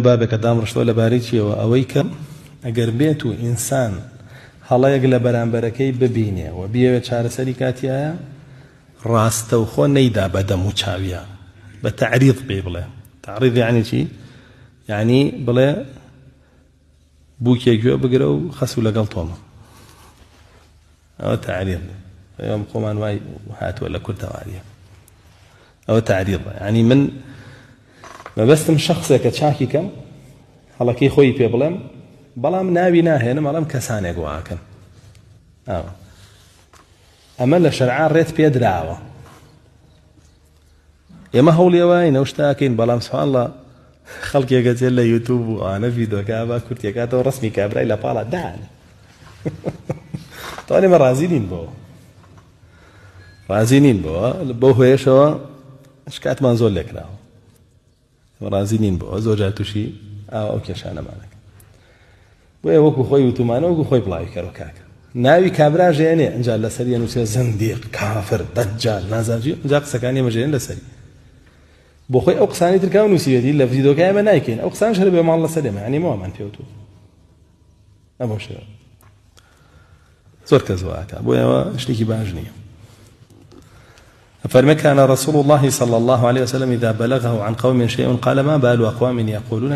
بابێکە دامڕشتەوە لەبارەی چیەوە؟ ئەوەی کە ئەگەر بێت و ئینسان هەڵەیەک لە بەرامبەرەکەی ببینێ و بیەوێت چارەسەری کاتیایە ڕاستەوخۆ نەیدا بە دەم و چاویا بە تەعریض پێی بڵێ. تەعریض یعنی چی؟ یعنی بڵێ بووکێ گوێ بگرە و خەسوو لەگەڵ تۆمە. ئەوە تەعریض ئێمە خۆمان وای هاتووە لە کوردەواریە ئەوە تەعریضە یعنی من مەبەستم شخصێکە چاکی کەم هەڵەکەی خۆی پێ بڵێم بەڵام ناوی ناهێنم ئەڵێم کەسانێک واکەن ئەوە ئەمە لە شەرعا ڕێت پێدراوە ئێمە هەوڵی ئەوەین ئەو شتە ئەکەین بەڵام سبحان اللە خەڵکێک ئەچێت لە یوتوب و ئەوانە ڤیدۆکە ئەبا کورتیەکاتەوە ڕەسمی کابرای لە پاڵا دانێ تەوان ئێمە ڕازی نین بەوە ڕازی نین بەوە بەو هۆیەشەوە شکاتمان زۆر لێکراوە ڕازی نین بەوە زۆر جار تووشی ئاوا ئەو کێشانەمانەکە بۆیە وەکو خۆی وتومانە وەکو خۆی بڵاوی کەرەوە کاکە ناوی کابرا ژێنێ ئەجا لەسەری ئەنووسێ زەندیق کافر دەجال نازانم چی ئەجا قسەکانی ئێمە ژێنێ لەسەری بۆ خۆی ئەو قسانی تر کاو نووسیوێتی لە ڤیدۆکە ئێمە نایکەین ئەو قسانش هەر بێ ماڵ لەسەر ئێمە یعنی مامان پێوتووە ئەمە شێوە زۆر کەس واکە بۆ ئەوە شتێکی باش نییە. فەرمێ كان رسول الله صلى الله عليه وسلم إذا بلغه عن قوم شيء قال ما بال أقوام يقولون.